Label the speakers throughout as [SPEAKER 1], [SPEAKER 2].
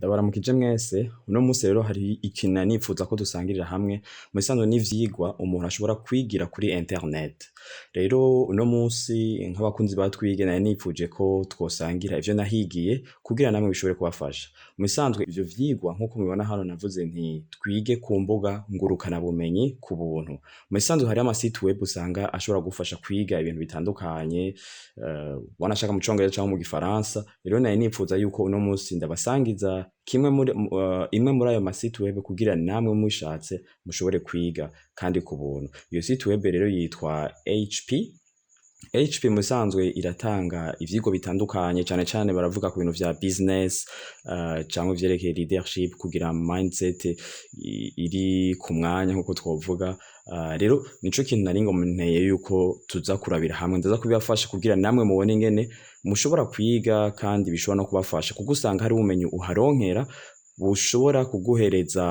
[SPEAKER 1] Ndabaramukije mwese. Uno munsi rero hari ikintu nari nipfuza ko dusangirira hamwe. Mu bisanzwe n'ivyigwa umuntu ashobora kwigira kuri internet. Rero uno munsi nk'abakunzi ba Twige nari nipfuje ko twosangira ivyo nahigiye kugira namwe bishobore kubafasha. Mu bisanzwe ivyo vyigwa, nk'uko mubibona hano, navuze nti twige ku mbuga ngurukana bumenyi ku buntu. Mu bisanzwe hariho ama site web usanga ashobora kugufasha kwiga ibintu bitandukanye, wanashaka mu Congereza canke mu Gifaransa. Rero nari nipfuza yuko uno munsi ndabasangiza kimwe muri imwe muri ayo ma site web kugira namwe mushatse mushobore kwiga kandi ku buntu. Iyo site web rero yitwa HP. HP mu bisanzwe iratanga ivyigwa bitandukanye, cane cane baravuga ku bintu vya business canke ivyerekeye leadership, kugira mindset iri ku mwanya nkuko twovuga. Rero nico kintu nari nteye yuko tuza kurabira hamwe. Ndaza kubibafasha kugira namwe mubone ingene mushobora kwiga kandi bishobora no kubafasha, kuko usanga hari ubumenyi uharonkera bushobora kuguhereza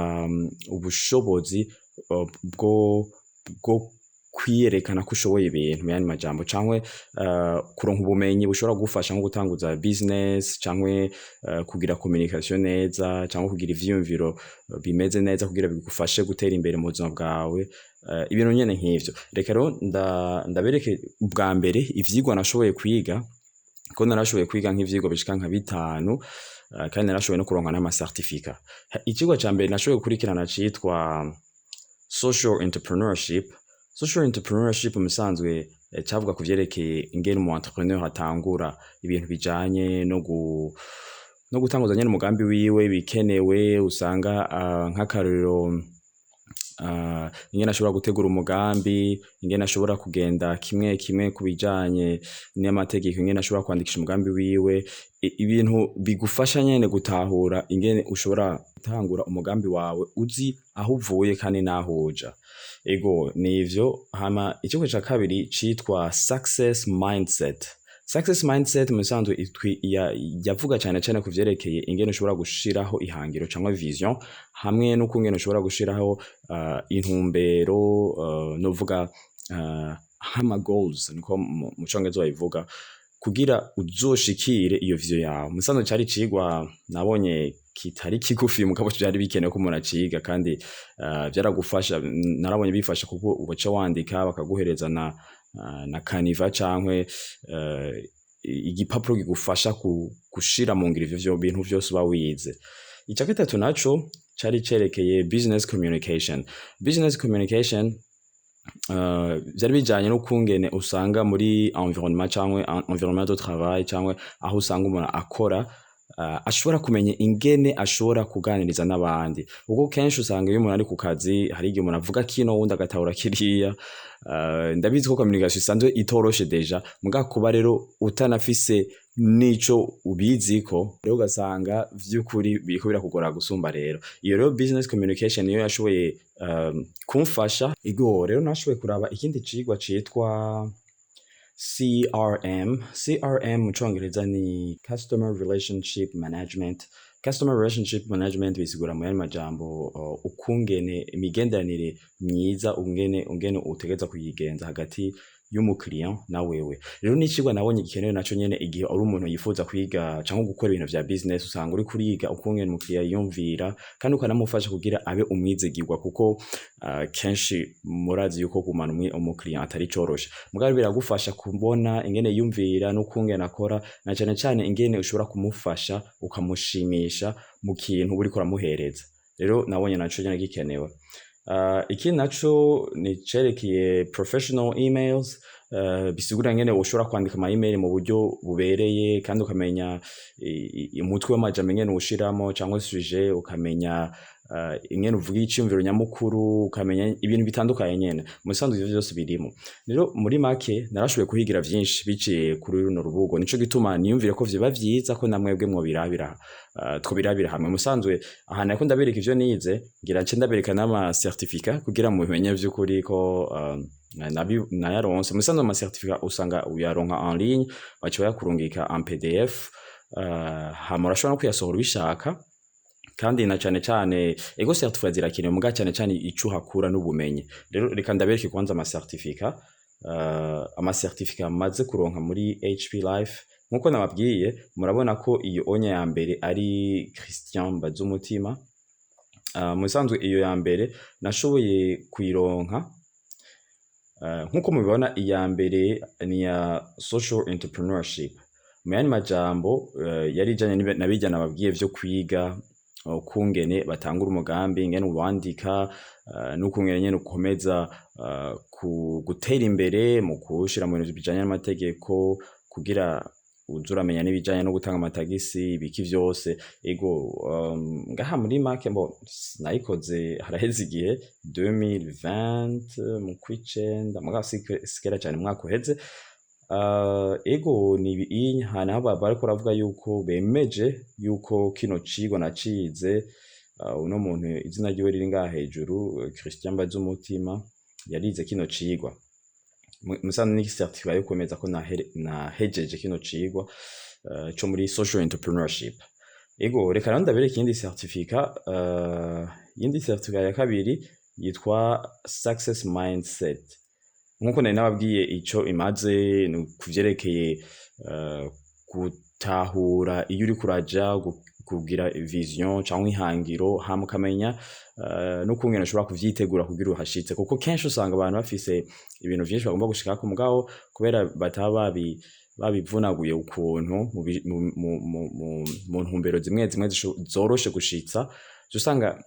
[SPEAKER 1] ubushobozi bwo kwiyerekana ko ushoboye ibintu, mu yandi majambo, canke kuronka ubumenyi bushobora kugufasha nko gutanguza business, canke kugira communication neza, canke kugira ivyiyumviro bimeze neza kugira bigufashe gutera imbere mu buzima bwawe, ibintu nyene nk'ivyo. Reka rero ndabereke ubwa mbere ivyigwa nashoboye kwiga, ko narashoboye kwiga nk'ivyigwa bishika nka bitanu, kandi narashoboye no kuronka n'ama certificat. Icigwa ca mbere nashoboye gukurikirana citwa social entrepreneurship. Social entrepreneurship mu bisanzwe cavuga ku vyerekeye ingene umu entrepreneur atangura ibintu bijanye no gutanguza nyene umugambi wiwe, bikenewe usanga nk'akarorero ingene ashobora gutegura umugambi, ingene ashobora kugenda kimwe kimwe ku bijanye n'amategeko, ingene ashobora kwandikisha umugambi wiwe, ibintu bigufasha nyene gutahura ingene ushobora gutangura umugambi wawe uzi aho uvuye kandi n'aho uja. Ego, nivyo. Hama icigwa ca kabiri citwa Success Mindset. Success Mindset mu bisanzwe yavuga cane cane ku vyerekeye ingene ushobora gushiraho ihangiro canke vision, hamwe n'ukungene ushobora gushiraho intumbero, novuga hama goals niko mu Congereza babivuga, kugira uzoshikire iyo vision yawe. Mu bisanzwe cari icigwa nabonye kitari kigufi, mugabo vyari bikenewe ko umuntu aciga, kandi vyaragufasha. Narabonye bifasha kuko uca wandika, bakaguhereza na canevas cankwe igipapuro kigufasha gushira mu ngiro ivyo bintu vyose uba wize. Ica gatatu naco cari cerekeye business communication. Business communication vyari bijanye n'ukungene usanga muri environnement cankwe environnement de travail, cankwe aho usanga umuntu akora, ashobora kumenya ingene ashobora kuganiriza n'abandi, kuko kenshi usanga iyo umuntu ari ku kazi hari igihe umuntu avuga kino, uwundi agatahura kiriya. Ndabizi ko communication isanzwe itoroshe déjà, muga kuba rero utanafise nico ubiziko rero, ugasanga vy'ukuri biriko birakugora gusumba. Rero iyo rero business communication niyo yashoboye kumfasha. Ego, rero nashoboye kuraba ikindi cigwa citwa CRM. CRM mu Congereza ni Customer Relationship Management. Customer Relationship Management bisigura mu yandi majambo ukungene imigenderanire myiza, ungene utegerezwa kuyigenza hagati y'umukiriya na wewe. Rero ni icigwa nabonye gikenewe naco nyene igihe uri umuntu yifuza kwiga canke gukora ibintu vya business. Usanga uriko uriga ukungene umukiriya yiyumvira kandi ukanamufasha kugira abe umwizigirwa, kuko kenshi murazi yuko kugumana umukiriya atari coroshe, mugabo biragufasha kubona ingene yiyumvira n'ukungene akora, na cane cane ingene ushobora kumufasha ukamushimisha mu kintu uriko uramuhereza. Rero nabonye naco nyene gikenewe. Ikindi naco ni icerekeye professional emails, bisigura ingene ushobora kwandika ama email mu buryo bubereye, kandi ukamenya umutwe w'amajambo ingene uwushiramwo canke sujet, ukamenya ingene uvuga iciyumviro nyamukuru, ukamenya ibintu bitandukanye nyene. Mu bisanzwe ivyo vyose birimo. Rero muri make narashoboye kuhigira vyinshi biciye kuri runo rubuga. Nico gituma niyumvire ko vyoba vyiza ko namwebwe mwobirabira, twobirabira hamwe. Mu bisanzwe aha nariko ndabereka ivyo nize, ngira nce ndabereka n'ama certificat kugira mumenye vy'ukuri ko nayaronse. Mu bisanzwe ama certificat usanga uyaronka en ligne, baca bayakurungika en PDF, hama urashobora no kuyasohora ubishaka. Kandi na cane cane, ego, certificat zirakenewe, muga cane cane ico uhakura n'ubumenyi. Rero reka ndabereke kwanza ama certificat, ama certificat maze kuronka muri HP Life. Nkuko nababwiye, murabona ko iyo onya ya mbere ari Christian Mbazumutima. Mu bisanzwe iyo ya mbere nashoboye kuyironka, nkuko mubibona, iya mbere ni ya social entrepreneurship. Mu yandi majambo, yari ijanye na birya nababwiye vyo kwiga ukungene batangura umugambi, ingene uwandika, n'ukungene nyene ukomeza gutera imbere mu kuwushira mu bintu bijanye n'amategeko, kugira uze uramenya n'ibijanye no gutanga amatagisi, ibiki vyose. Ego, ngaha muri make mbo nayikoze haraheze igihe, 2020 mu kw'icenda, mugabo si kera cane, umwaka uheze. Ego, ni ibi naho bariko baravuga yuko bemeje yuko kino cigwa nacize. Uno muntu izina ryiwe riri ngaha hejuru, Christian Mbazumutima, yarize kino cigwa. Musanzwe ni certificat yo kwemeza ko nahejeje kino cigwa co muri social entrepreneurship. Ego, reka rero ndabereke iyindi certificat. Iyindi certificat ya kabiri yitwa Success Mindset. Nkuko nari nababwiye ico imaze, ni kuvyerekeye gutahura iyo uriko uraja, kugira vision canke ihangiro, hama ukamenya n'ukungene ushobora kuvyitegura kugira uhashitse, kuko kenshi usanga abantu bafise ibintu vyinshi bagomba gushikako, mugabo kubera bataba babivunaguye ukuntu mu ntumbero zimwe zimwe zoroshe gushitsa, uca usanga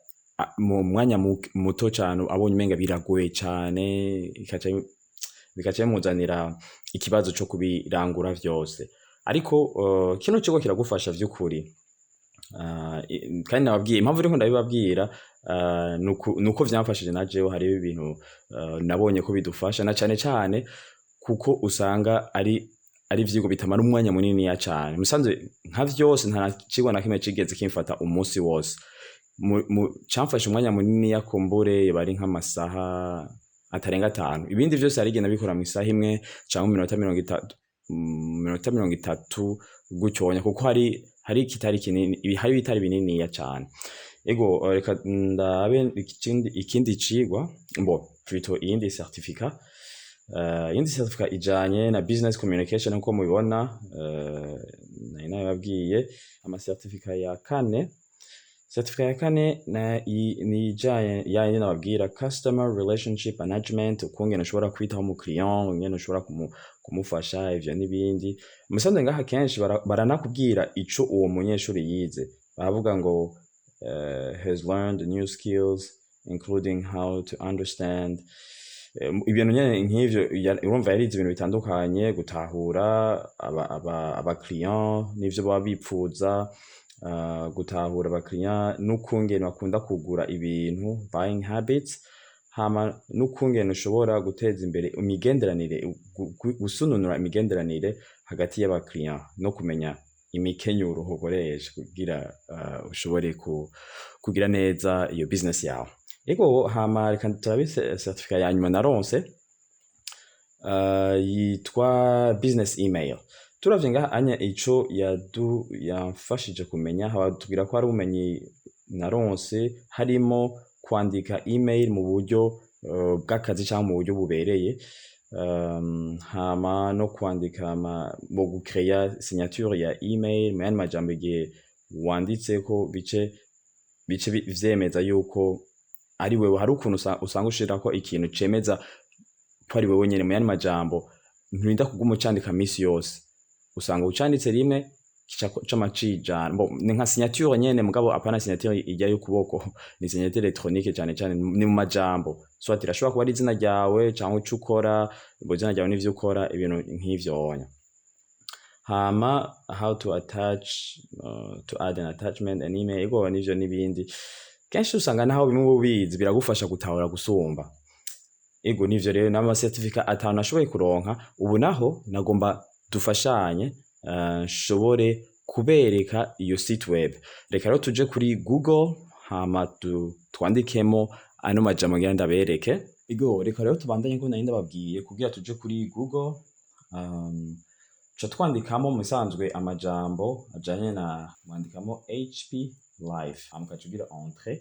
[SPEAKER 1] mu mwanya muto cane abonye umenga biragoye cane, bikaca bimuzanira ikibazo co kubirangura vyose. Ariko kino kigo kiragufasha vy'ukuri. Kandi nababwiye impamvu ndiko ndabibabwira, nuko vyamfashije na jewe. Hariho ibintu nabonye ko bidufasha, na cane cane kuko usanga ari ivyigwa bitamara umwanya muniniya cane. Musanzwe nka vyose, nta cigwa na kimwe cigeze kimfata umunsi wose. Camfashe umwanya muniniya kumbure yoba ari nk'amasaha atarenga 5. Ibindi vyose harigenda nabikora mw'isaha imwe canke mu minota 30, minota 30 gutyonya, kuko hari ikitari kinini, hari ibitari bininiya cane. Ego, reka ndabe ikindi cigwa, mbo plutôt iyindi certificat. Iyindi certificat ijanye na business communication, nkuko mubibona, nari nabibabwiye. Ama certificat ya kane, certificat ya kane ni ijanye yayindi nababwira, customer relationship management, ukungene ushobora kwitaho umu client, ingene ushobora kumufasha, ivyo n'ibindi. Musanzwe ngaha kenshi baranakubwira ico uwo munyeshuri yize. Baravuga ngo has learned new skills including how to understand, ibintu nyene nk'ivyo. Urumva yarize ibintu bitandukanye: gutahura aba client n'ivyo baba bipfuza, gutahura aba client n'ukungene bakunda kugura ibintu, buying habits, hama n'ukungene ushobora guteza imbere imigenderanire, gusununura imigenderanire hagati y'aba client, no kumenya imikenyuro ukoresha kugira ushobore kugira neza iyo business yawe. Ego, hama reka turabe certificat ya nyuma naronse, yitwa business email. Turavye ngaha anya ico yamfashije kumenya, batubwira ko hari ubumenyi naronse harimo kwandika email mu buryo bw'akazi canke mu buryo bubereye, hama no kwandika mu gucreya signature ya email. Mu yandi majambo, igihe wanditseko bice vyemeza yuko ari wewe. Hari ukuntu usanga ushirako ikintu cemeza ko ari wewe nyene. Mu yandi majambo, nturinda kuguma ucandika misi yose, usanga ucanditse rimwe kica cama cijana. Bon, ni nka signature nyene, mugabo apana signature ijya y'ukuboko, ni signature électronique. Cane cane ni mu majambo, soit irashobora kuba ari izina ryawe canke ico ukora, ngo izina ryawe n'ivyo ukora, ibintu nk'ivyo onya. Hama how to attach, to add an attachment an email. Ego, n'ivyo n'ibindi. Kenshi usanga naho bimwe uba ubizi biragufasha gutahura gusumba. Ego, nivyo rero, n'ama certificat 5 nashoboye kuronka. Ubu naho nagomba dufashanye, nshobore kubereka iyo site web. Reka rero tuje kuri Google, hama twandikemo ano majambo ngira ndabereke. Ego, reka rero tubandanye ko nari ndababwiye kugira tuje kuri Google. Ca twandikamo mu bisanzwe amajambo ajanye na, wandikamo HP Life, hama ukaca ugira entrée,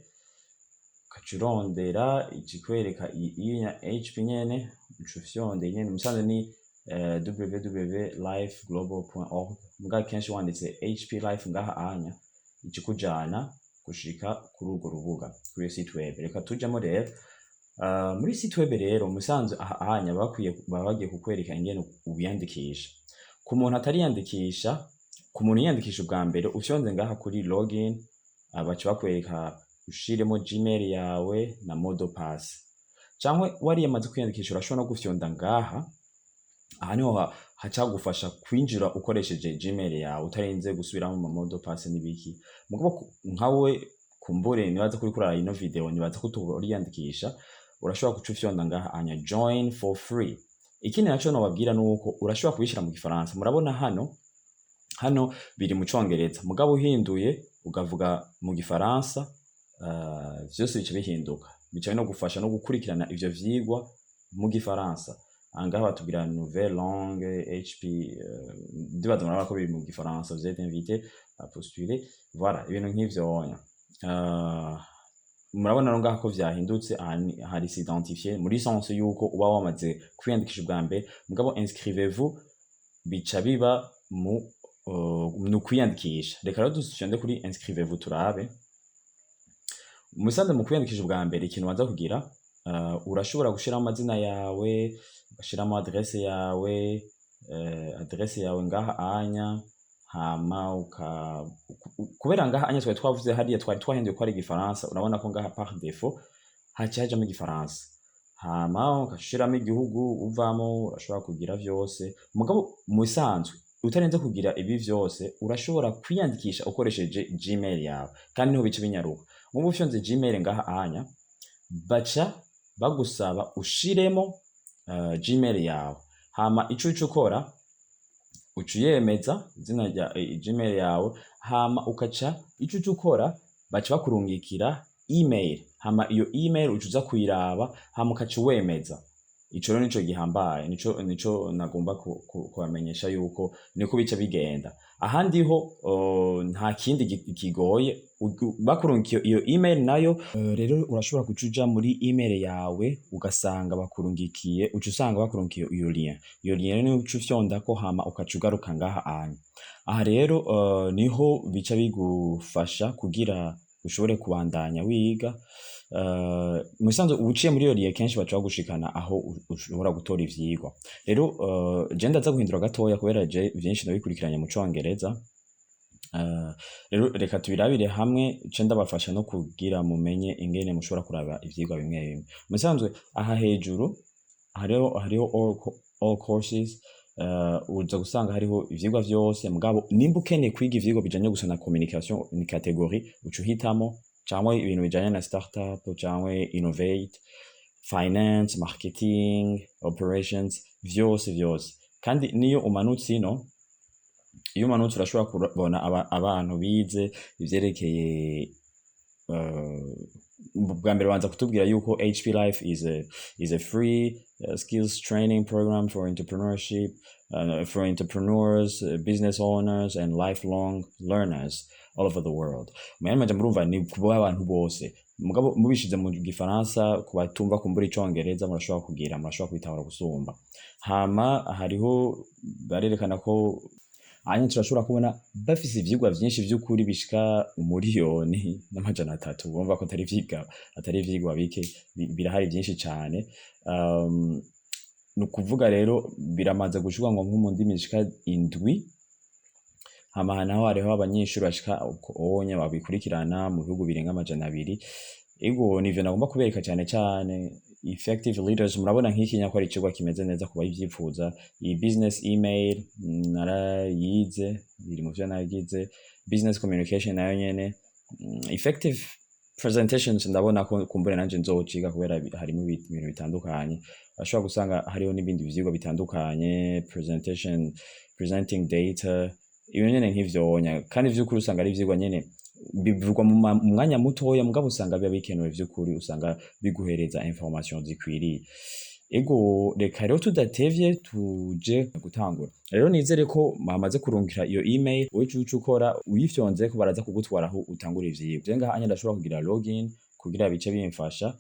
[SPEAKER 1] ukaca urondera ikikwereka iyi ya HP nyene, uca ufyonda nyene. Mu bisanzwe ni www.lifeglobal.org. Muga kenshi wanditse HP Life ngaha anya, ikikujana gushika kuri urwo rubuga, kuri iyo site web. Reka tujamo rero. Muri site web rero, musanzwe aha anya bakwiye baba bagiye kukwereka ingene ubiyandikisha. Ku muntu atariyandikisha, ku muntu yiyandikisha ubwa mbere, ufyonze ngaha kuri login, baca bakwereka ushiremo Gmail yawe na mot de passe. Canke wariyamaze kwiyandikisha, urashobora no gufyonda ngaha. Aha niho hacagufasha kwinjira ukoresheje Gmail yawe, utarinze gusubiramo ama mot de passe n'ibiki. Mugabo nkawe kumbure nibaza ko uriko uraraba ino video, nibaza ko utoriyandikisha, urashobora guca ufyonda ngaha anya "join for free". Ikindi naco nobabwira nuko urashobora kubishira mu Gifaransa. Murabona hano biri mu Congereza, mugabo uhinduye ukavuga mu Gifaransa, vyose bica bihinduka, bica no gufasha no gukurikirana ivyo vyigwa mu Gifaransa. Angaha batubwira "nouvelle langue HP", ndibaza murabona ko biri mu Gifaransa. "Vous êtes invité à postuler", voilà, ibintu nk'ivyo onya. Murabona no ngaha ko vyahindutse. Aha hari "s'identifier" muri sens yuko uba wamaze kwiyandikisha ubwa mbere, mugabo "inscrivez-vous" bica biba mu ni ukwiyandikisha. Reka rero dufyonde kuri "inscrivez-vous" turabe. Musanze mu kwiyandikisha ubwa mbere, ikintu waza kugira, urashobora gushiramo amazina yawe, ugashiramo adresse yawe ngaha anya. Hama uka kubera ngaha anya twari twavuze hariya, twari twahinduye ko ari Igifaransa, urabona ko ngaha par défaut haciye hajamo Igifaransa. Hama ugashiramo igihugu uvamo, urashobora kugira vyose. Mugabo mu bisanzwe, utarinze kugira ibi vyose, urashobora kwiyandikisha ukoresheje Gmail yawe, kandi niho bica binyaruka. Nk'ubu ufyonze Gmail ngaha anya, baca bagusaba ushiremo Gmail yawe. Hama ico uca ukora, uca uyemeza izina rya Gmail yawe. Hama ukaca ico uca ukora, baca bakurungikira email. Hama iyo email uca uza kuyiraba, hama ukaca uwemeza. Ico rero nico gihambaye, nico nagomba kubamenyesha yuko niko bica bigenda. Ahandi ho nta kindi kigoye. Bakurungikiye iyo email nayo, rero urashobora kuca uja muri email yawe, ugasanga bakurungikiye, uca usanga bakurungikiye iyo lien. Iyo lien rero niyo uca ufyondako, hama ukaca ugaruka ngaha anya. Aha rero niho bica bigufasha kugira ushobore kubandanya wiga. Mu bisanzwe uciye muri iyo lien, kenshi baca bagushikana aho ushobora gutora ivyigwa. Rero je ndaza guhindura gatoya kubera je vyinshi nabikurikiranye mu Congereza. Rero reka tubirabire hamwe, ce ndabafasha no kugira mumenye ingene mushobora kuraba ivyigwa bimwe bimwe. Mu bisanzwe aha hejuru hariho all courses. Uza gusanga hariho ivyigwa vyose. Mugabo nimba ukeneye kwiga ivyigwa bijanye gusa na communication, ni catégorie uca uhitamo, canke ibintu bijanye na startup, canke innovate, finance, marketing, operations, vyose vyose. Kandi niyo umanutse ino, iyo umanutse urashobora kubona abantu bize ivyerekeye. Bwa mbere banza kutubwira yuko HP Life is a free skills training program for entrepreneurship, for entrepreneurs, business owners and lifelong learners all over the world. Mu yandi majambo, murumva ni kuba abantu bose. Mugabo mubishize mu Gifaransa, ku batumva kumbura Icongereza, murashobora kubitahura gusumba. Hama hariho barerekana ko hanyuma turashobora kubona bafise ivyigwa vyinshi vy'ukuri bishika 1,300,000. Urumva ko atari ivyigwa bike, birahari vyinshi cane. Ni ukuvuga rero biramaze gushirwa ngo nko mu ndimi zishika indwi. Hama naho hariho abanyeshuri bashika onye babikurikirana mu bihugu birenga 200. Ego, nivyo nagomba kubereka cane cane. Effective leaders, murabona nk'iki nyako ari icigwa kimeze neza ku bavyipfuza. Iyi business email narayize, biri mu vyo nagize. Business communication nayo nyene, effective presentations, ndabona ko kumbure nanje nzociga kubera harimo ibintu bitandukanye. Bashobora gusanga hariho n'ibindi vyigwa bitandukanye, presentation, presenting data, ibintu nyene nk'ivyonya. Kandi vy'ukuri usanga ari ivyigwa nyene bivugwa mu mwanya mutoya, mugabo usanga biba bikenewe vy'ukuri, usanga biguhereza information zikwiriye. Ego, reka rero tudatevye tuje gutangura. Rero nizere ko bamaze kurungika iyo email. Wowe ico uca ukora, uyifyonzeko, baraza kugutwara aho utangura ivyigwa. Je ngaha anya ndashobora kugira login kugira bice bimfasha.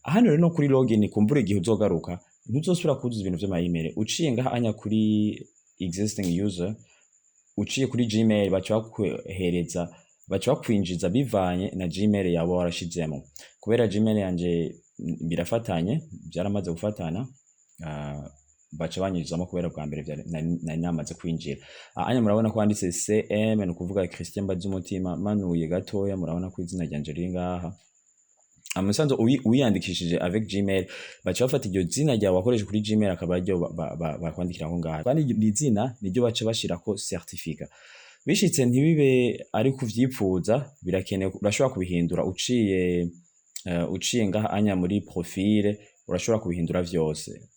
[SPEAKER 1] Hano rero no kuri login, kumbura igihe uzogaruka Ntuzosubira kuzuza ibintu vy'ama email. Uciye ngaha anya kuri existing user, uciye kuri Gmail, baca bakuhereza, baca bakwinjiza bivanye na Gmail yawe warashizemo. Kubera Gmail yanje birafatanye, byaramaze gufatana, baca banyinjizamo kubera bwa mbere nari namaze kwinjira. Anya murabona ko handitse CM, ni ukuvuga Christian Mbazumutima. Manuye gatoya, murabona ko izina ryanje riri ngaha. Musanzwe wiyandikishije avec Gmail, baca bafata iryo zina ryawe wakoresha kuri Gmail, akaba ariryo bakwandikiraho ngaha. Kandi iri zina niryo baca bashirako certificat. Bishitse ntibibe ari kuvyipfuza, birakenewe, urashobora kubihindura uciye ngaha anya muri profile, urashobora kubihindura vyose.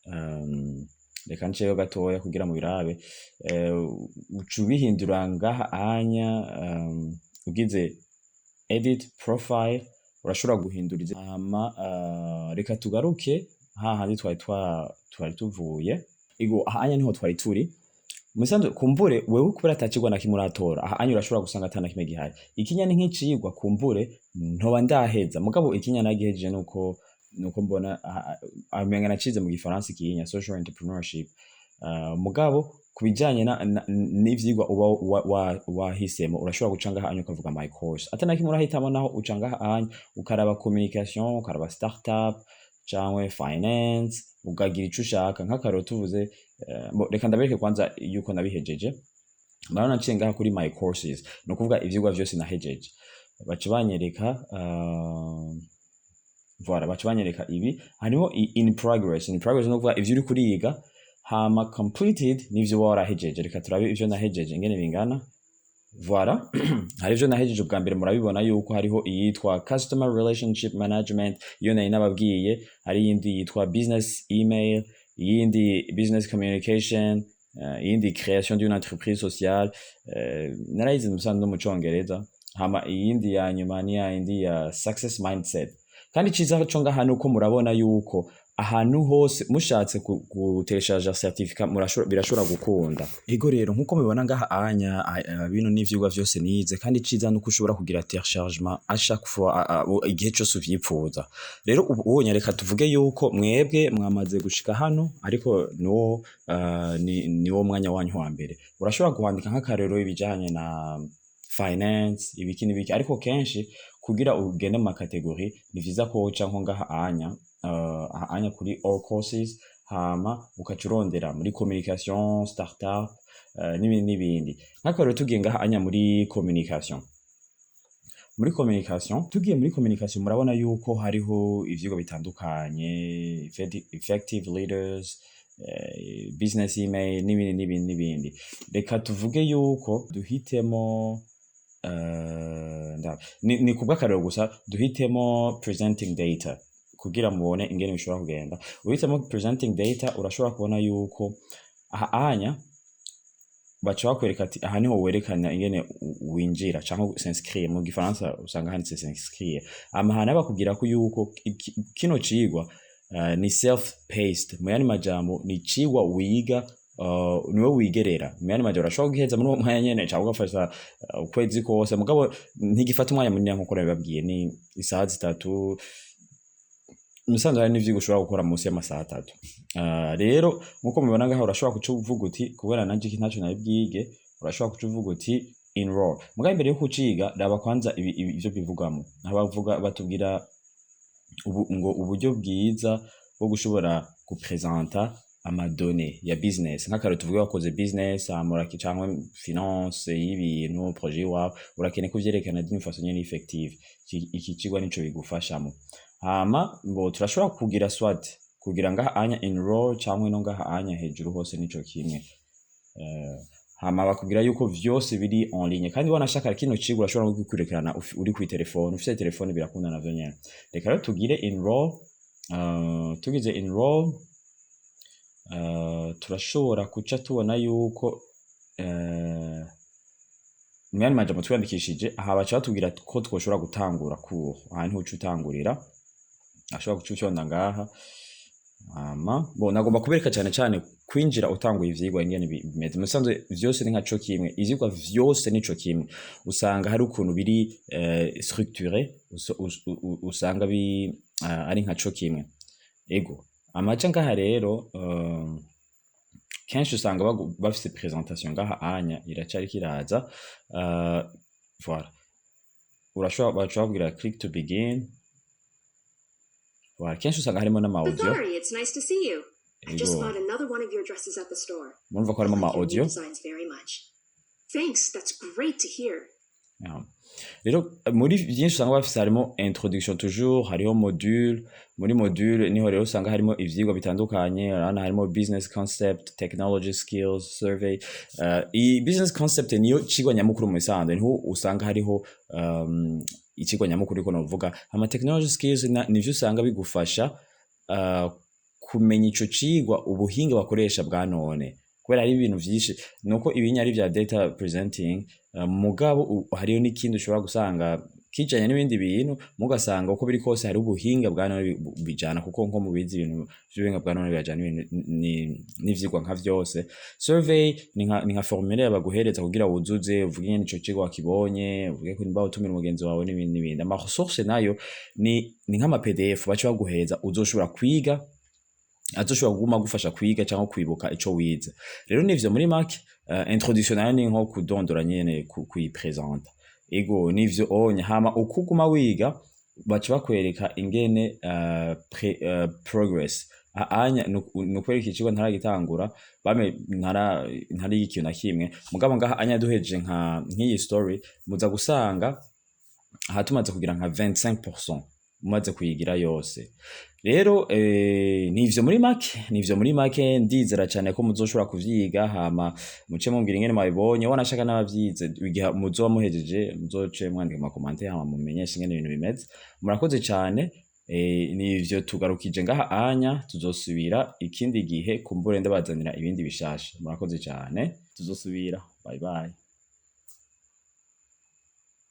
[SPEAKER 1] Reka nceyo gatoya kugira mubirabe. Uca ubihindura ngaha anya, ugize edit profile, urashobora guhindura. Hama reka tugaruke hahandi twari tuvuye. Ego, aha anya niho twari turi. Musanzwe kumbure wewe kubera atacigwa na kimwe uratora, aha anya urashobora gusanga ata na kimwe gihari. Ikinya ni nk'icigwa kumbure ntoba ndaheza, mugabo ikinya nagihejeje nuko mbona amenga nacize mu Gifaransa ikinya social entrepreneurship. Mugabo kubijanye n'ivyigwa uba wahisemo, urashobora guca ngaha anya ukavuga my course. Ata na kimwe urahitamo naho, uca ngaha anya ukaraba communication, ukaraba startup canke finance, ukagira ico ushaka. Nk'akarorero tuvuze, bo, reka ndabereke kwanza yuko nabihejeje. Murabona nciye ngaha kuri my courses, ni ukuvuga ivyigwa vyose nahejeje, baca banyereka, voilà, baca banyereka ibi. Hariho in progress. In progress ni ukuvuga ivyo uri kuriga, hama completed nivyo uba warahejeje. Reka turabe ivyo nahejeje ingene bingana. Voilà, hari ivyo nahejeje. Ubwa mbere murabibona yuko hariho iyitwa customer relationship management, iyo nari nababwiye. Hari iyindi yitwa business email, iyindi business communication, iyindi création d'une entreprise sociale, narayize musanzwe no mu Congereza. Hama iyindi ya nyuma ni ya yindi ya success mindset. Kandi iciza co ngaha nuko murabona yuko ahantu hose mushatse gutélécharger certificat birashobora gukunda. Ego rero, nkuko mubibona ngaha anya, bino n'ivyigwa vyose nize. Kandi iciza nuko ushobora kugira téléchargement à chaque fois, igihe cose uvyipfuza. Rero ubu ubonye, reka tuvuge yuko mwebwe mwamaze gushika hano, ariko nuwo niwo mwanya wanyu wa mbere. Urashobora kuhandika nk'akarero ibijanye na finance, ibiki n'ibiki, ariko kenshi kugira ugende mu ma catégories ni vyiza ko woca nko ngaha anya, aha anya kuri all courses, hama ukaca urondera muri communication, startup, n'ibindi n'ibindi. Nk'akarero tugiye ngaha anya muri communication, tugiye muri communication, murabona yuko hariho ivyigwa bitandukanye: effective leaders, business email, n'ibindi n'ibindi n'ibindi. Reka tuvuge yuko duhitemo, ni kubw'akarero gusa, duhitemo presenting data kugira mubone ingene bishobora kugenda. Uhitemo presenting data, urashobora kubona yuko aha anya baca bakwereka ati aha niho werekana ingene winjira canke s'inscrire. Mu Gifaransa usanga handitse s'inscrire. Amahana bakubwira ko yuko kino cigwa ni self paced. Mu yandi majambo, ni icigwa wiga, niwe wigerera. Mu yandi majambo, urashobora kugiheza muri uwo mwanya nyene canke ugafasha ukwezi kose, mugabo ntigifata umwanya munini nkuko nabibabwiye, ni isaha 3. Musanzwe hari n'ivyigwa ushobora gukora munsi y'amasaha 3. Rero nkuko mubibona ngaha, urashobora kuca uvuga uti kubera nanje iki ntaco nabibwige, urashobora kuca uvuga uti enroll. Mugabo imbere yo kuciga, raba kwanza ivyo bivugamo. Aho bavuga, batubwira ubu, ngo uburyo bwiza bwo gushobora gupresenta ama données ya business. Nk'akarero tuvuge wakoze business, hama canke finance y'ibintu, projet iwawe, urakeneye kuvyerekana d'une façon nyene effective. Iki cigwa nico bigufashamo. Hama ngo turashobora kugira soit kugira ngaha anya enroll canke no ngaha anya hejuru, hose nico kimwe. Hama bakubwira yuko vyose biri en ligne. Kandi wanashaka kino cigwa urashobora no kugikurikirana uri kuri telefone, ufise telefone birakunda navyo nyene. Reka rero tugire enroll. Tugize enroll, turashobora kuca tubona yuko, mu yandi majambo, twiyandikishije. Aha baca batubwira ko twoshobora gutangura cours. Aha niho uca utangurira, ashobora guca ufyonda ngaha. Hama bo nagomba kubereka cyane cyane kwinjira utanguye ivyigwa ingene bimeze. Musanzwe vyose ni nka co kimwe, ivyigwa vyose nico kimwe. Usanga hari ukuntu biri structuré, usanga ari nka co kimwe. Ego. Amaja ngaha rero, kenshi usanga bafise présentation ngaha anya iracariko iraza. Voilà, urashobora, baca bakubwira "click to begin". Voilà, kenshi usanga harimo n'ama audio.
[SPEAKER 2] Bathari, it's nice to see you. I just
[SPEAKER 1] Ego.
[SPEAKER 2] bought another one of your dresses at the store.
[SPEAKER 1] Murumva ko
[SPEAKER 2] I
[SPEAKER 1] harimo ama
[SPEAKER 2] like your new
[SPEAKER 1] audio.
[SPEAKER 2] designs very much. Thanks, that's great to hear.
[SPEAKER 1] Yeah. Rero muri byinshi usanga bafise harimo introduction toujours, hariho module. Muri module niho rero usanga harimo ivyigwa bitandukanye. Urabona harimo business concept, technology skills, survey. Iyi business concept niyo cigwa nyamukuru. Mu bisanzwe niho usanga hariho icigwa nyamukuru ariko novuga ama technology skills nivyo usanga bigufasha kumenya ico cigwa, ubuhinga bakoresha bwa none, kubera hari ibintu vyinshi nuko ibinya ari vya data presenting. Mugabo hariyo n'ikindi ushobora gusanga kijanye n'ibindi bintu, mugasanga uko biri kose hari ubuhinga bwa none bijana, kuko nko mubizi ibintu vy'ubuhinga bwa none birajana n'ibintu n'ivyigwa nka vyose. Survey ni nka formulaire baguhereza kugira wuzuze, uvuge ingene ico cigwa wakibonye, uvuge ko nimba utumira umugenzi wawe n'ibindi n'ibindi. Ama ressources nayo ni nk'ama PDF baca baguhereza uzoshobora kwiga, azoshobora kuguma agufasha kwiga cyangwa kwibuka ico wize. Rero nivyo muri make. Introduction nayo ni nko kudondora nyene, kuyipresenta. Ego, nivyo onya. Hama uko uguma wiga baca bakwereka ingene progress anya. Ni ukwereka icigwa ntaragitangura, bame ntariga ikintu na kimwe. Mugabo ngaha anya duhejeje nka nk'iyi story, muza gusanga aha tumaze kugira nka 25% umaze kuyigira yose. Rero nivyo muri make, nivyo muri make. Ndizera cyane ko muzoshobora kuvyiga, hama muce mumbwira ingene mwabibonye. Wanashaka n'abavyize, igihe muzoba muhejeje muzoce mwandika ama commentaires, hama mumenyeshe ingene ibintu bimeze. Murakoze cyane. Nivyo tugarukije ngaha anya, tuzosubira ikindi gihe, kumbure ndabazanira ibindi bishasha. Murakoze cyane, tuzosubira. Bye bye.